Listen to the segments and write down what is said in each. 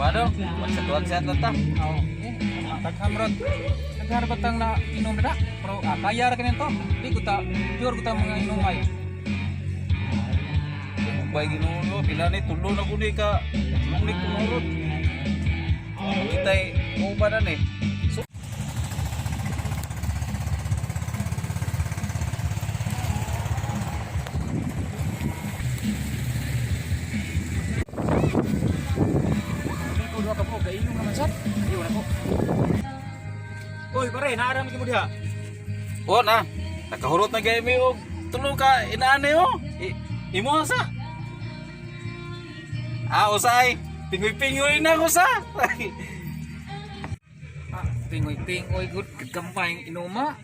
Paano? Magsa-tuwag sa lang ta. Oo. Eh, taghamrod. Nagharbatang na inom na. Pero kaya ra kanin to. Di ko ta pure ko ta mga inumay. Bay Ginoo, pila ni tulo na guni ka. Lungnik kumurot. Kitay uban na ni. So, Di ko duha ka po kainom naman sad. Ayaw na ko. Oy, pare, naaram mo diha. O na, nakahurot na gay mi og tulo ka inaani oh. Imo sa. Ah, usay. Pingoy-pingoy na ko sa. Ah, pingoy pingoy good gamay ang inuma.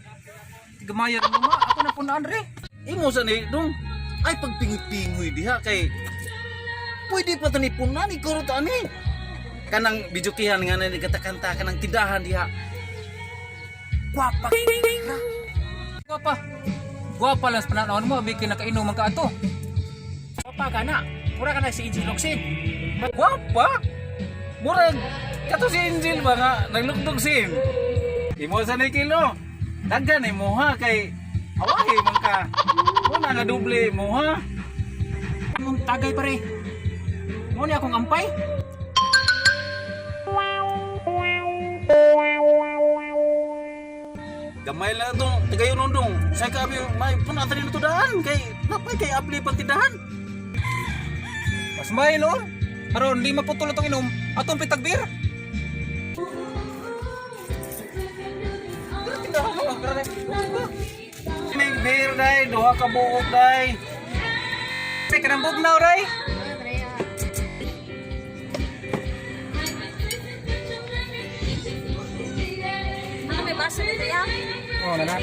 Gamay ang inuma, ako na punaan re. Imo sa ni dong. Ay pagpingoy-pingoy diha kay pwede pa tani punan ni kurot ani. Kanang bijukihan nga na nagkanta kanang tindahan diha. Gwapa. Gwapa. Gwapa lang sa pananawon mo, abi kay nakainom man ka ato. Gwapa ka na. Mura ka na si Angel Locsin. Gwapa. Murag kato si Angel ba nga naglugdog sim. Imo sa ni kilo. Daghan imo ha kay awahi man ka. Muna nga doble mo ha. Among tagay pare. Mo ni akong ampay. Gamay lang itong tagayon nundong. Sa kabi may punatan nito daan kay napay kay abli pang tindahan. Pasmay noon. Aron lima putol itong inom, atong pitag beer. Pero tindahan mo, grabe. May beer day, duha ka buok day. Say kanang bugnaw ray. Ano, may baso dito ya? Oh, nana.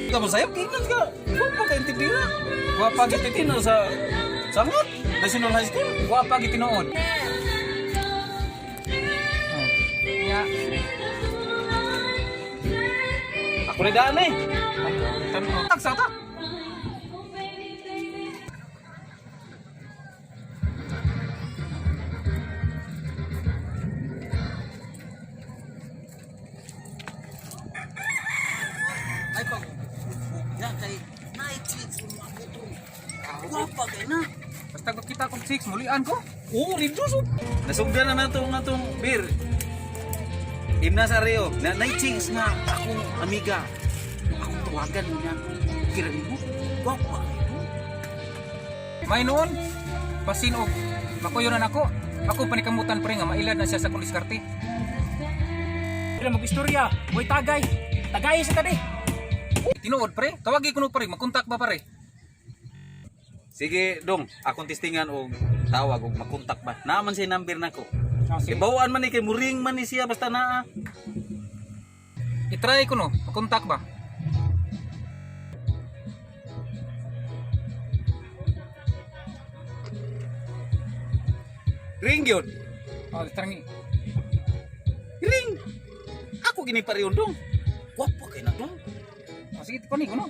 Ka mo sayop kingnan ka. Gwapa ka intindira. Gwapa gititino sa sangot. National High School. Gwapa gitinuod. Oh. Ya. Ako ni daan eh. Tagsa ta. Ay pag ya kay night chicks mo ako to. Gwapa kay na. Basta kita kong six mulian ko. Oo, rin so. Nasugdan na nato nga tong beer. Imna sa Rio, na night chicks nga akong amiga. Akong tawagan mo niya. Kira mo. Gwapa kay no. May noon. Basin og makuyo na nako. Ako panikamutan pre nga mailad na siya sa akong diskarte. Dili mag istorya. Boy tagay. Tagay sa tadi. Tinuod pre, tawagi ko no pre, makontak ba pare? Sige, dong, akong testingan og tawag og makontak ba. Naaman siya number nako. Oh, sige. Ibawaan man ni kay muring man ni siya basta naa. I-try ko no, makontak ba? Ring yun. Oh, tarangi. Ring. Ako gini pareon dong. Gwapa kay na dong. Oh, sige, pani ko no.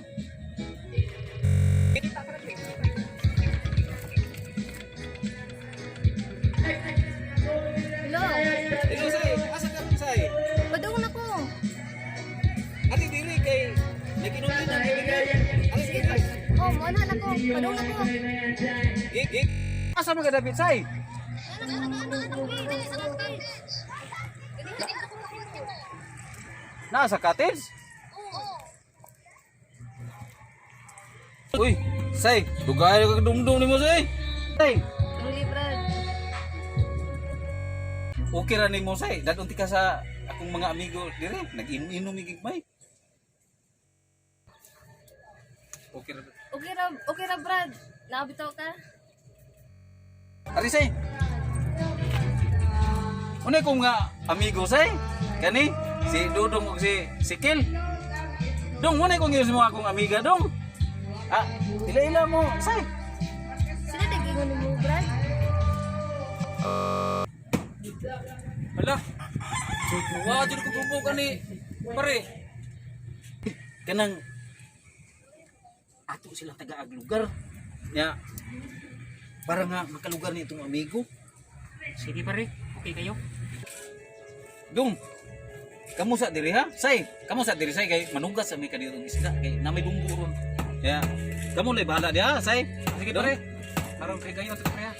Hello. Hello say, asa ka ron say? Padung na ko. Ati diri kay naginumin ang kaibigan. Ati Sige. diri. Oh, mo na ko. Padung na ko. Gig gig. Asa man ka David say? Ano, ano, ano, ano, dali sa cottage. Naa sa cottage? Oo. Uy, say, dugay ka dumdum nimo say. Say, Ang libre. okay ra nimo say. Dadunti ka sa akong mga amigo dire, nag-inom gigmay. Okay ra. Okay ra Brad. Nabitaw ka. Ari say. Unay ko nga amigo say. Kani si Dudong ug si Sikil. Dong, unay ko ngayos mo akong amiga dong. Ah, ila-ila mo say. Sila dagingon mo Brad. Hala. Wa jud ko bubukan ni pare. Kanang ato silang taga-ag lugar. Nya para nga makalugar ni itong amigo. Sige pare, okay kayo. Dong. Kamu sa diri ha? Say, kamu sa diri say kay manugas sa may kadiyot og isda kay na may bunggo ron. Ya. Kamu lay bahala diha, say. Sige Dong. pare. Aron kay gayon sa pre ha.